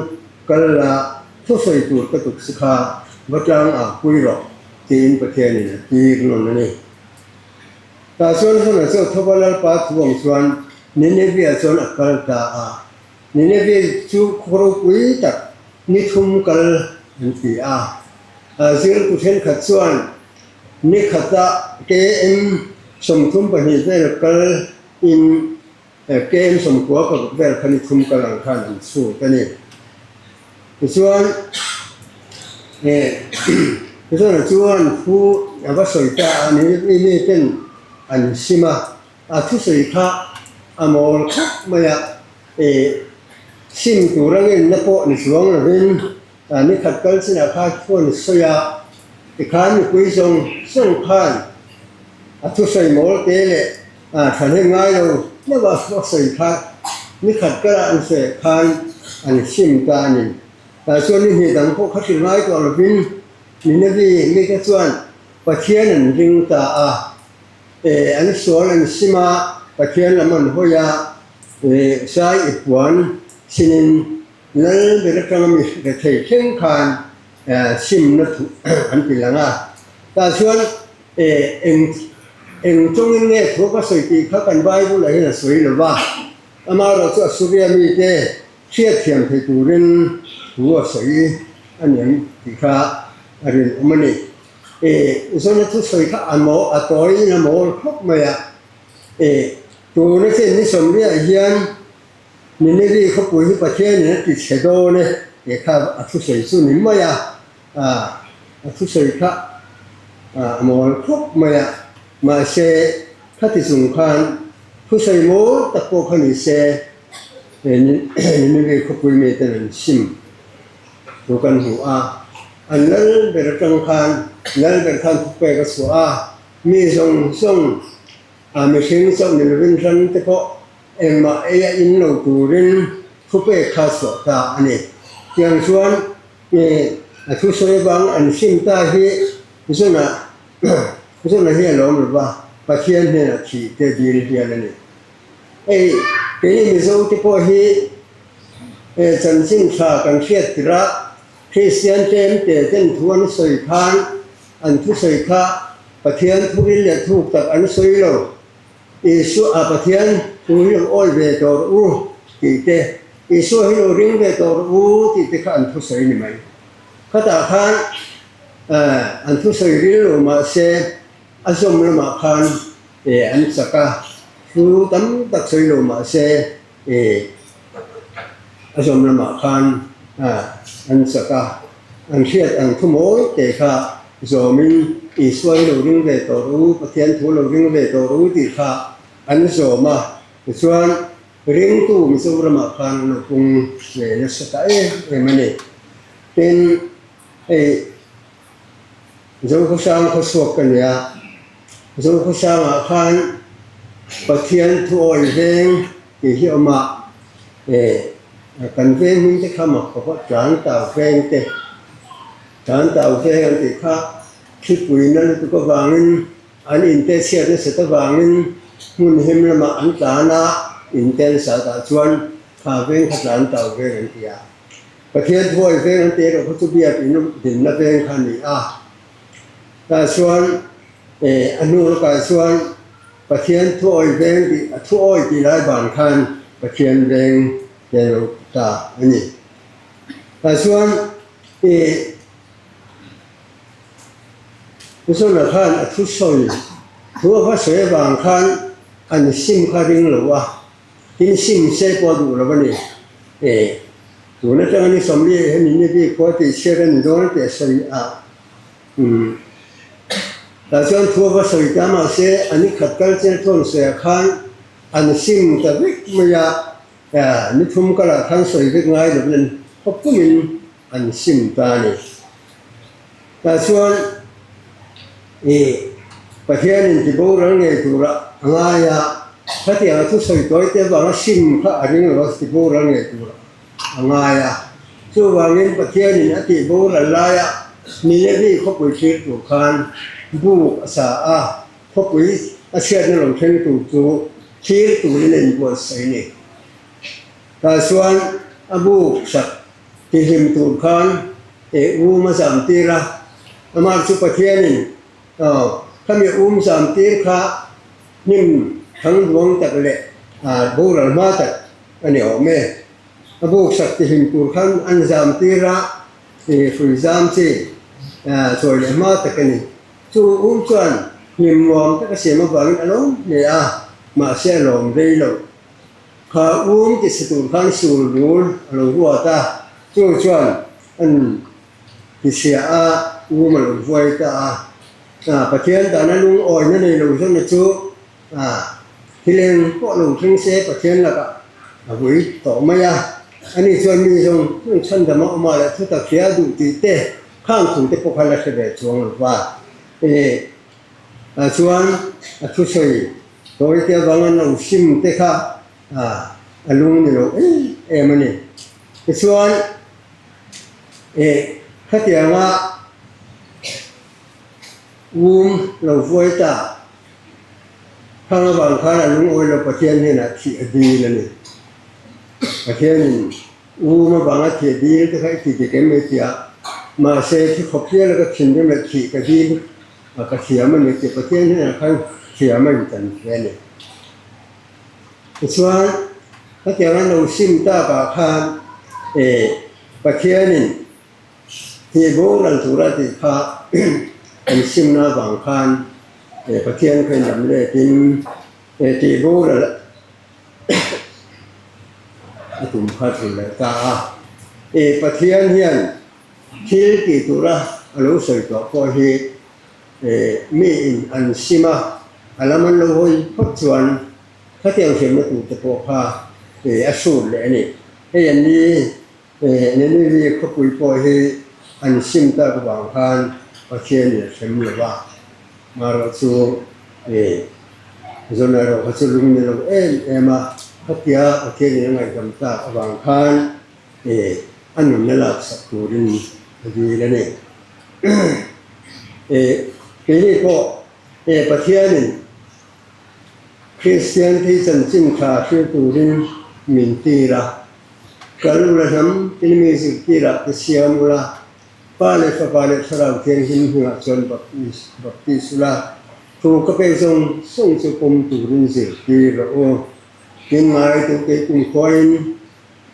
kal la thusawi tur ka tuk si kha va tlang ah pui rawh tiin Pathianin a tir nawn a ni. Tah chuan Jonah chu a thawk a, Lalpa thu ang chuan Nineveh ah chuan a kal ta a. Nineveh chu khaw ropui tak ni thum kal an ti a. Zirtu thenkhat chuan ni khata km 32 vel kal in km 96 vel kha ni thum kal ang khan an chhut a ni. Tichuan Jonah chuan thu a va sawi ta a, Nineveh ten an sim a. A thusawi kha a mawl khawp mai a, e sim tur a ngenna pawh ni chuang lovin ni khat kal chinah khan thu an sawi a, tikhan mipui zawng zawng khan a thusawi mawl te leh thahnem ngai lo deuh a a sawi kha ni khat kalah an sawi khan an sim ta a ni. Tah chuan ni hnih dang pawh kha hrilh ngai tawh lovin Nineveh mite chuan Pathian an ring ta a. E an sual an sim a, Pathian lam an hawi a, e sai i puan chinin lal ber atanga mi rethei thleng khan e simna thu an ti lang a. Tah chuan e eng eng tawngin nge thu ka sawi tih kha kan Bible ah hian a sawi lo va, amaherawh chu Assuria mite hriatthiam thei turin thu a sawi a ni tih kha a rinawm a ni. E Zona thusawi kha a maw a tawi in a mawl khawp mai a. E tuna chen ni sawmriah hian Ninevi khawpui hi Pathianin a ti chhe dawn e tih kha a thusawi chu ni mai a, a thusawi kha a mawl khawp mai a, mahse khati chung khan thusawi mawl tak pawh kha ni se Ninevi khawpui miten an sim thu kan hmu a, an lal ber atang khan lal ber khan thupek a chhuah a, mi zawng zawng a mihring chauh ni lovin ran te pawh engmah ei a in lo turin thupek kha chhuah ta a ni. Tiang chuan a thusawi avang an sim ta hi Zuna Zuna hi a lawm lova, Pathian hnenah thih te dil hial a ni. Hei keini Mizo te pawh hi chanchin tha kan hriat tirh a, Kristian tlem te ten thu an sawi khan an thusawi kha Pathian thuril leh thuk tak an sawi lo. Isua a Pathian thu hi lo awi ve tawh rawh u tih te, Isua hi lo ring ve tawh rawh u tih te kha an thusawi ni mai. Khatah khan an thusawi ril lo mahse a zawm lamah khan an chak a, thu tam tak sawi lo mahse a zawm lamah khan an chak a. An hriat ang thu mawi te kha zawmin Isua hi lo ring ve tawh rawh u, Pathian thu lo ring ve tawh rawh u tih kha an zawm a. Tichuan, ringtu Mizoramah khan an lo pung ve nasa ta em em a ni. Tin, hei Zokhawsang khawchhuak ka ni a, Zokhawsangah khan Pathian thu awi veng tih hi a awm a, Kan veng hming te kha mak khawp a, tlan tau veng te, tlan tau veng an tih kha thlipui na lutuk avangin an inte chhiat nasat avangin hmun him lamah an tlan a, inte an sat ah chuan kha veng kha tlan tau veng an ti a. Pathian thuai veng an tih erawh kha chu biak in dinna veng kha a ni a. Tah chuan a hnu lawkah chuan Pathian thuawi veng tih a thuawi tih lai vang khan Pathian veng te lo ta a ni. Tah chuan i Zona khan a thu sawi thu a va sawi avang khan an sim kha ring lo a, tin sim se pawh a duh lo a ni. E tun atanga ni 40 hemi ni bik khua tih chhiat a ni dawn tih a sawi a. Tah chuan thu a va sawi ta mahse an i khat kal chiang chuan sawiah khan an sim ta vek mai a, ni thum kalah khan sawi vek ngai lovin an khawp pumin an sim ta a ni. Tah chuan i Pathianin ti boral ngei tura a ngai a, khatiang a thusawi tawi te avanga sim kha a ring lo a, ti boral ngei tura a ngai a. Chuvangin Pathianin a tih boral laia Ninevi khawpui thlir tur khan buk a sa a, khawpui a chhiatna lo thleng tur chu thlir turin a inbuatsaih a ni. Tah chuan a buk sak tihlim tur khan e um a zam tir a, amah chu Pathianin khami um zam tir kha hnim thangduang tak leh boral hma tak a ni awm e. A buk sak ti hlim tur khan an zam tir a, i hrui zam chi chawi leh hma tak a ni. Chu um chuan hlim nuam tak a siam avangin a lawm hle a, mahse a lawm rei lo. Kha um ti chhe tur khan sul rul a lo ruat a, chu chuan an ti chhia a, um a lo vuai ta a. Pathian dana lungawina nei lo zawna chu A, thil eng pawh lo thleng se Pathian lakah a vui tawh mai a. Ani chuan mi zawng zawng chhandam a awm a leh thutak hria duh tih te khang thu te pawh kha la hre ve chuang lo va. E, ah chuan a thusawi tawi te avanga no sim te kha a a lung ni lo em em a ni. Tichuan, e, khatianga um lo vuai ta. Thang avang khan a lungawi lo Pathian hnenah thih a dil a ni. Pathianin um avanga thih a dil te kha i ti dik em mai tia, mahse thi khawp hial a ka thinrim leh thih ka dil a ka thiam a ni tia Pathian hnenah khan thiam a intan ve a ni. Tichuan, hetianga lo sim takah khan Pathianin Hi boral tura tih kha an simna avang khan Pathian kha inlam letin tih boral tum kha thul leh ta a. E Pathian hian thil tih tura a lo sawi tawh pawh hi e mi in an sim a, a lam an lo hawi phawt chuan khatiang hriamna tur te pawh kha e a sut leh a ni. Hei an ni e Ninive khawpui pawh hi an sim tak avang khan Pathian in a hrem lo va, marawh chu e Zawn erawh kha chu lung ni lo em em a, khatia Pathian in a ngaihdam tak avang khan e a nunna laksak turin a dil a ni. E keini pawh e Pathian in Kristian thei chanchin tha hrir turin min tir a, kal ula hnam tin mi zirtirah te siam ula, Pa leh Fapa leh Thlarau Thianghlim hmingah chuan baptis baptis ula, thu ka pek zawng zawng chu pawm turin zirtir rawh u. Tin ngai tu kei kumkhuain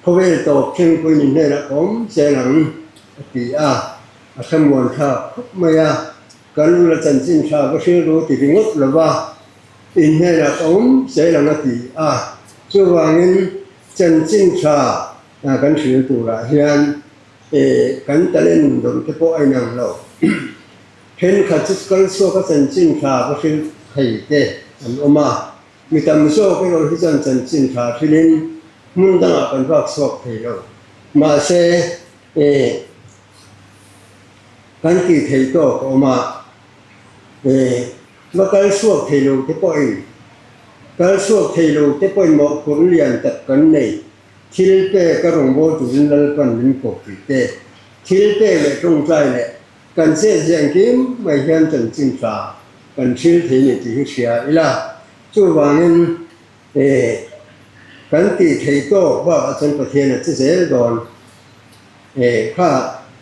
khawvel tawp thlengpuiin in hnenah ka awm zel ang, a ti a. A thlamuan thlak khawp mai a, kan ula chanchin tha va hrilh ru ti ringawt lo va, in hnenah ka awm zel ang a ti a. Chuvangin chanchin tha kan hrilh turah hian E, kan talent dawn te pawh a inang lo. Thenkhat chu kal chhuak a chanchin tha va hrilh thei te an awm a, mi tam zawk erawh hi chuan chanchin tha hrilhin hmun dangah kan vak chhuak thei lo. Mahse, e, kan tih theih tawk a awm a, e, va kal chhuak thei lo te pawhin, kal chhuak thei lo te pawhin mawhphurh lian tak kan nei. Thil pek a rawngbâwl turin Lalpan min kawp tih te, thil pek leh tawngtai leh kan chet zia engkim mai hian chanchin tha kan thil thei ni tih hi hria ila. Chuvangin e kan tih theih tawk bakah chuan Pathian a che zel dawn. E kha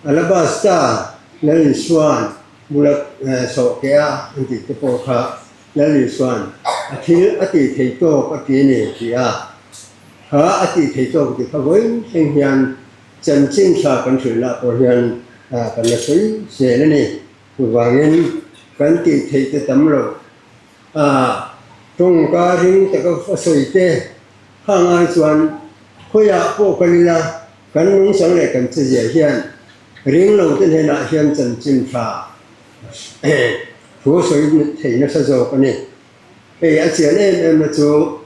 Alabasta Lal Isua'n bula sawh keh a an tih te pawh kha Lal Isua'n a thil a tih theih tawk a ti a ni tih a Kha a tih theih tawk ti kha vawiin thleng hian chanchin tha kan hrilh lah pawh hian kan la sawi zel a ni. Chuvangin kan tih theih te tam lo a, tawngka ring taka a sawi te kha ngai chuan khawiah pawh kal ila kan nungchang leh kan chezia hian ring lo te hnenah hian chanchin tha thu sawi theih nasa zawk a ni. Hei a chian em em na chu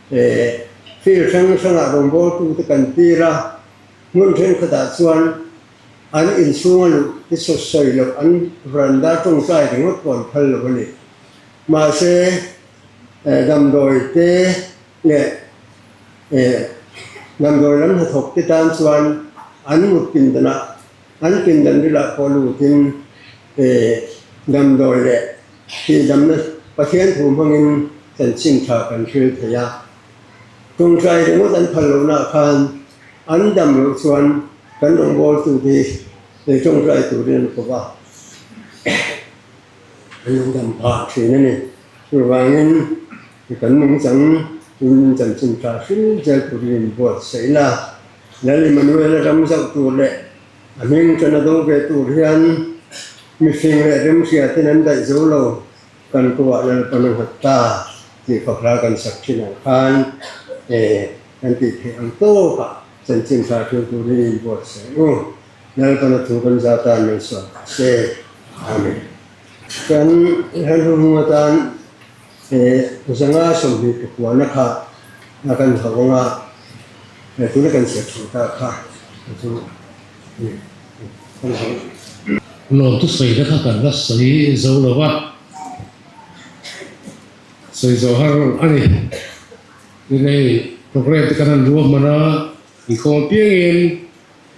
He field hrang hrangah rawngbawltute kan tir a, hmun thenkhatah chuan an inchhunga luh te sawi loh an veranda tawngtai ringawt pawh an phal lo a ni. Mahse, damdawi te leh damdawi lam hnathawk te tan chuan an mut pindanah an pindan rilah pawh lutin damdawi leh Tihdamna Pathian thu hmangin chanchin tha kan hril thei a. Tawngtai ringawt an phal lohnaah khan an dam loh chuan kan rawngbawltute hi tawngtai turin an kawp a, an lo dam phah thin a ni. Chuvangin kan nungchang in chanchin tha hril zel turin inbuatsaih ila, Lal Immanuel-a ram zauh tur leh A hming ṭan a do ve tur hian mihring leh remhria ten an daih zo lo, kan kuah Lalpan a nghat ta tih fakhla kan sak ṭhin ang khan e kan tih theih ang tawkah chanchin tha thil turin inbuatsaih u. Lalpan a thu kan za tan min sual ta se. Amen. Kan han hnuhnung atan e zanga 24 na kha a kan hauh anga tuna kan chhiat thin ta kha chu kan hauh. Lawm chu sawi na kha kan la sawi zo lo va, sawi zo har a ni. Tin hei programme te kan han ruahman a, inkhawm apiangin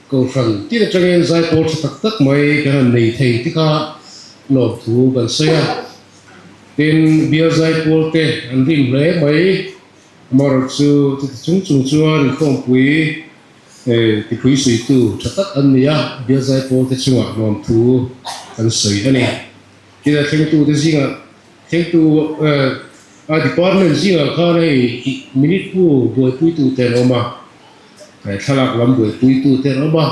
Kohhran tin atangin zaipawl tha tak tak mai kan han nei thei te kha lawmthu kan sawi a. Tin, bial zaipawl te an rim hle mai. Amaherawh chu chuti chung chung chuan inkhawmpui tipui suitu tha tak an ni a, bial zaipawl te chungah lawmthu kan sawi a ni. Tin, a thlengtute zingah thlengtu a department zingah khan hei minute bu buaipuitute an awm a. He thlalak lam buaipuitute an awm a,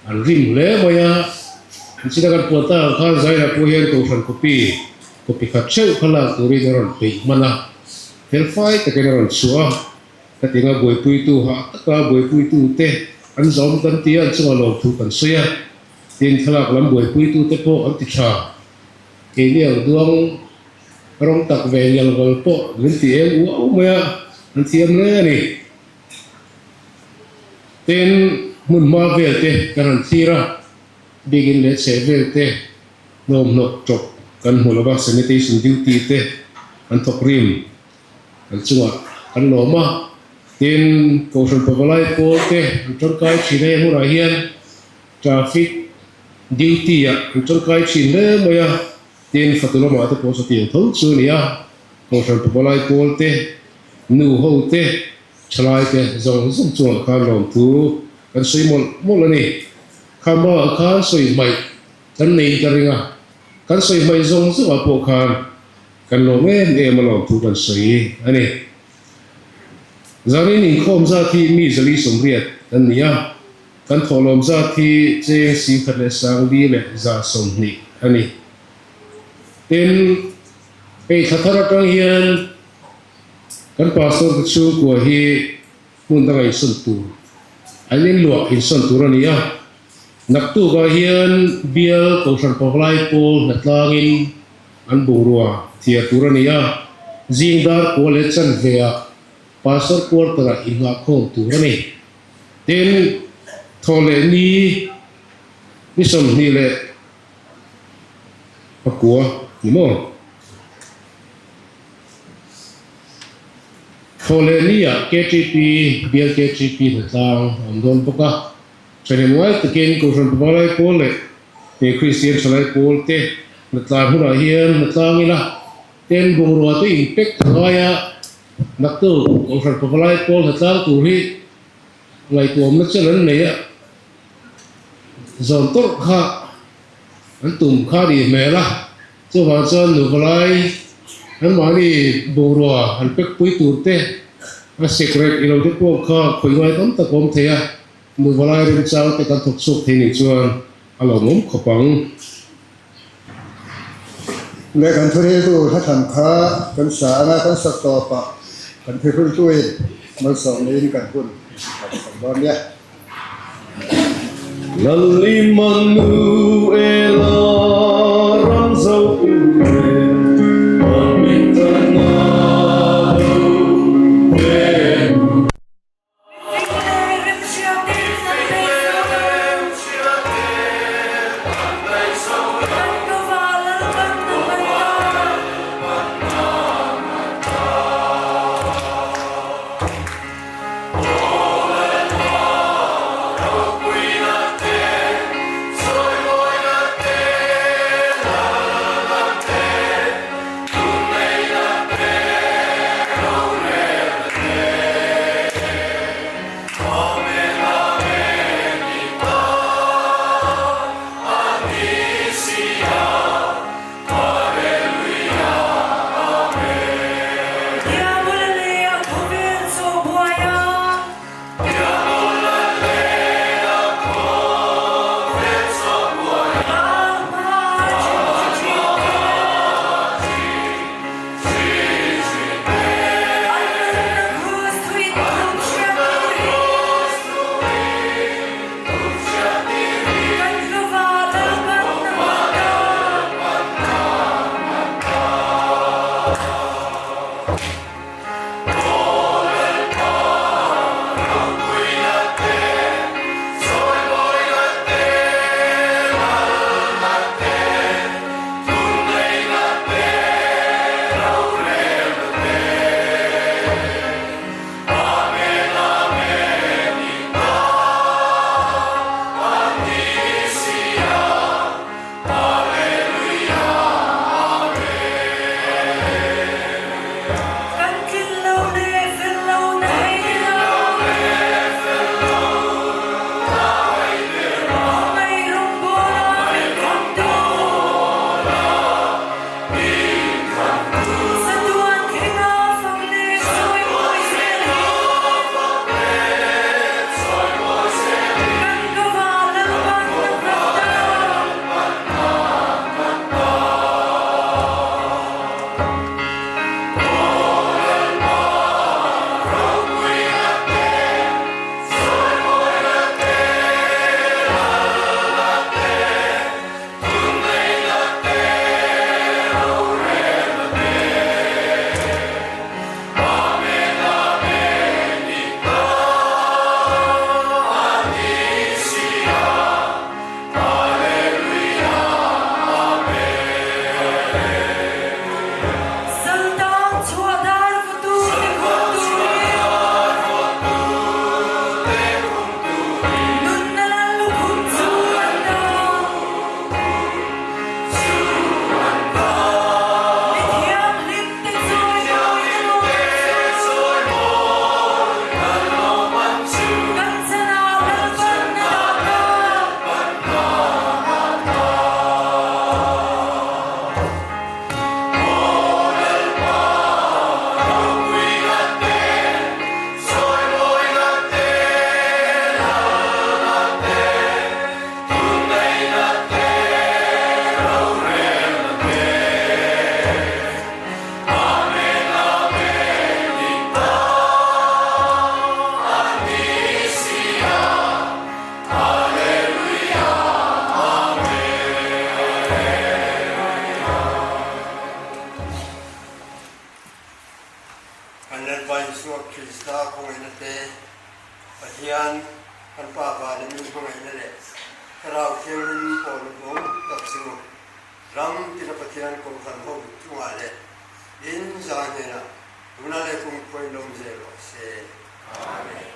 an rim hle mai a. Nichina kan puan tak ang khan Zaina pawh hian Kohhran copy, copy khat theuh kha lak turin a rawn peih hman a, felfai takin a rawn chhuah a. Hetianga buaipuitu hah taka buaipuitute an zawm kan ti a, an chungah lawmthu kan sawi a. Tin, thlalak lam buaipuitute pawh an ti tha. Keini ang duang rawng tak ve ngelval pawh min ti eng uau mai a, an thiam hle a ni. Tin, hmun hma vel te kan han thlir a, bikin leh chheh vel te hnawmhnawk tawp kan hmu lo va, sanitation duty te an thawk rim an chungah kan lawm a. Tin, Kohhran Pavalai pawl te an tangkai thin a, heng hunah hian traffic duty ah an tangkai thin hle mai a, tin fatu lamah te pawh chutiang tho chu a ni a, Kohhran Pavalai pawl te, nu ho te, thalai te zawng zawng chungah khan lawmthu kan sawi mawlh mawlh a ni. Khama ah khan sawi hmaih kan nei ka ring a, kan sawi hmaih zawng zawngah pawh khan kan lawm em em a lawmthu kan sawi a ni. Zanin inkhawm zat hi mi 480 an ni a, kan thawhlawm zat hi cheng 11,120 a ni. Tin, hei thla thar atang hian kan pastor te chhungkua hi hmun danga insawn tur, an inluah insawn tur a ni a. Naktukah hian bial Kohhran Pavalai pawl hnatlangin an bungrua thiar tur a ni a, zing dar kua leh chanveah Pastor quarter-ah inngahkhawm tur a ni. Tin, thaw leh ni ni 29 ni maw? Thaw leh ni-ah KTP, bial KTP hnatlang a awm dawn bawk a. Thahnem ngai takin Kohhran Pavalai pawl leh he Kristian Thalai pawl te hnatlan hunah hian hnatlang ila ten bungrua te inpek ta ngai a, naktu Kohhran Pavalai pawl hnatlang tur hi ngaihtuahna chen an nei a, zawn tawrh kha an tum kha a nih hmel a, chuvang chuan nuvalai anmahni bungrua an pekpui tur te a sekrek ilo te pawh kha khawih ngai tam tak a awm thei a. Nuvalai remchang te kan thawk chhuak thei nih chuan a lawmawm khawp ang. Leh kan thuriltu hla thlan kha kan sa anga kan sak tawpah kan thuhriltuin malsawm neiin kan hun kan sak dawn nia. Lallimanuela ram zo u e, Pamitanna do ve. Kan Lalpa Isua Krista khawngaihna te, Pathian kan Pa vana min hmangaihna leh Thlarau Thianghlim pawhna duang tak chu ram tina Pathian Kohhran ho chungah leh in za hnenah tuna leh kum khuain lawm zel rawh se. Amen.